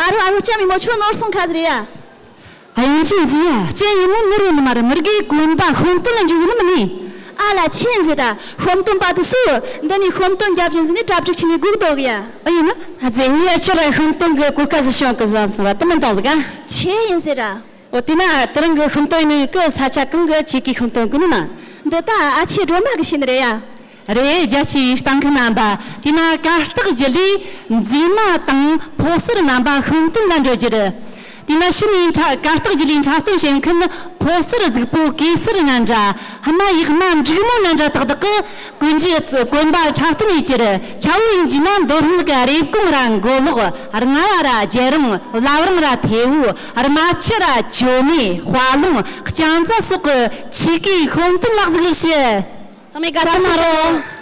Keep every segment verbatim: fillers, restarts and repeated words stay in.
ཨ་རོ་ཨ་རོ། ལྕམ་ཡེ་མོ་ཁྱོད་ནོར་སོང་ཁ་ཟིག་རེད་ཡ། ཨ། ཡིན་གཅིག་མིན་གཅིག་ཡ། ལྕམ་ཡེ་མོ་ནོར་ཡོད་ནི་མ་རེད། མི་དགེ་གོན་པ་ཤིང་སྟོན་ལ་འཇུག་ཡོད་ནི་མིན་ནི། ཨ་ལ། ཆི་ཡིན་ཟེར་ར། ཤིང་སྟོན་པ་དེ་སུ་འདི་ནས་ཤིང་སྟོན་རྒྱབ་ཡིན་ཟེར་ནས་གྲ་སྒྲིག་བྱས་ནས་སྒུག་འདུག་ཡ། ཨ། ཡིན་ན། ཨ་ཙི། ངས་ཁྱོད་ར་ཤིང་སྟོན་གི་གོ་སྐབས་ཟིག་བྱུང་གི་བཟོ་བསམ་སོང་བ། དེ་མིན་དང་ཟིག་ག་ཆི་ཡིན་ཟེར་ར། འོ། དེ་ན་དེ་རིང་གི་ཤིང་སྟོན་ནི་གི་ས་ཆ་གང་གི་ཁྱེད་ཀྱིས་ཤིང་སྟོན་གི་ནི་ན། འདི་ད་ཨ་ཆེ་སྒྲོལ་མ་གི་བྱས་ནི་རེད་ཡ། རེད། རྒྱ་ཆེའི་གཏམ་མཁན་རྣམ་པ། དེ་ན་གར་སྟེགས་བརྒྱུད་ལས་མཛེས་མ་དང་ཕོ་གསར་རྣམ་པ་ཤིང་སྟོན་ལ་འགྲོ་རྒྱུ་རེད། དེ་ན་ཕྱི་ནས་འཁྲབ། གར་སྟེགས་བརྒྱུད་ལས་འཁྲབ་སྟོན་བྱེད་མཁན་ཕོ་གསར་གཟུགས་པོ་གེ་སར་ངན་འདྲ། སྨད་ཡག་མ་འབྲུག་མོ་ངན་འདྲ་དག་དག་གིས་གོན་རྒྱུ། གོན་པ་འཁྲབ་སྟོན་ཡེད་རྒྱུ་རེད། ཆ་བོ་ཡིན་རྒྱུ་ན་མདོ་སྨད་གི་རེབ་གོང་ར་མགོ་ལོག་རྔ་བ་ར་རྒྱལ་རོང་། བླ་བྲང་ར་ཐེ་བོ། རྨ་ཆུ་ར་ཇོ་མེ། དཔའ་ལུང་། གཅན་ཚ་སོགས་གི་ཆེ་གེའི་ཤིང་སྟོན་ལ་གཟིགས་རོགས་ཞུ། ཚང་མས་དགའ་བསུ་གནང་རོགས།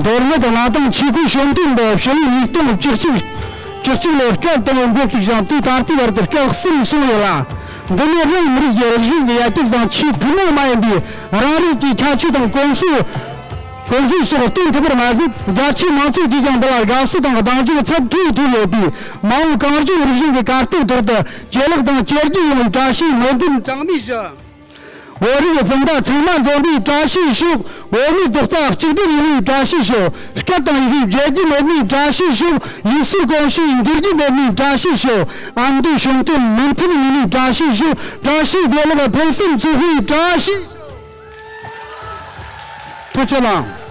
དོན་དངོས་དང་གནས་སྟངས་ཆེས་མཁོའི་ཞོ་སྟོན་པ་ཕྱི་ལོ་ཉིས་སྟོང་བཅུ་གཅིག་བཅུ་གཅིག་ལོའི་སྐབས་དང་པོ་འགོ་བཙུགས་ཤིང་དུས་ད་ལྟའི་བར་དུ་སྐབས་གསུམ་སོང་ཡོད་ལ། འདི་ནི་རང་མི་རིགས་ཀྱི་རིག་གཞུང་གི་ཡར་རྒྱས་དང་ཆེས་ཐུན་མོང་མ་ཡིན་པའི་རང་རིགས་ཀྱི་ཁྱད་ཆོས་དང་གོམས་སྲོལ། གོམས་སྲོལ་སོགས་སྟོན་ཐུབ་པར་མ་ཟད། རྒྱ་ཆེའི་མང་ཚོགས་ཀྱིས་ཀྱང་འདི་ལ་དགའ་བསུ་དང་གདེང་འཇོག་ཚད་མཐོ་བོ་ཐོབ་ཡོད་པས། མ་འོངས་གངས་ལྗོངས་རིག་གཞུང་གི་གར་སྟེགས་ཐོག་ཏུ་ཇེ་ལེགས་དང་ཇེ་རྒྱས་ཡོང་བའི་བཀྲ་ཤིས་སྨོན་འདུན་གྲངས་མེད་ཞུ། བོད་རིགས་སྤུན་ཟླ་ཚང་མ་འཛོམས་པའི་བཀྲ་ཤིས་ཤོག་བོད་མིའི་རྡོག་རྩ་གཅིག་སྒྲིལ་ཡོང་བའི་བཀྲ་ཤིས་ཤོག་སྐད་དང་ཡི་གེ་བརྗེད་རྒྱུ་མེད་པའི་བཀྲ་ཤིས་ཤོག་ཡུལ་སྲོལ་གོམས་གཤིས་འགྱུར་རྒྱུ་མེད་པའི་བཀྲ་ཤིས་ཤོག་ཨ་མདོའི་ཞིང་སྟོན་མུ་མཐུད་ཡོང་བའི་བཀྲ་ཤིས་ཤོག་བཀྲ་ཤིས་བདེ་ལེགས་ཕུན་སུམ་ཚོགས་པའི་བཀྲ་ཤིས་ཤོག་ཐུགས་རྗེ་ཆེ་ལགས།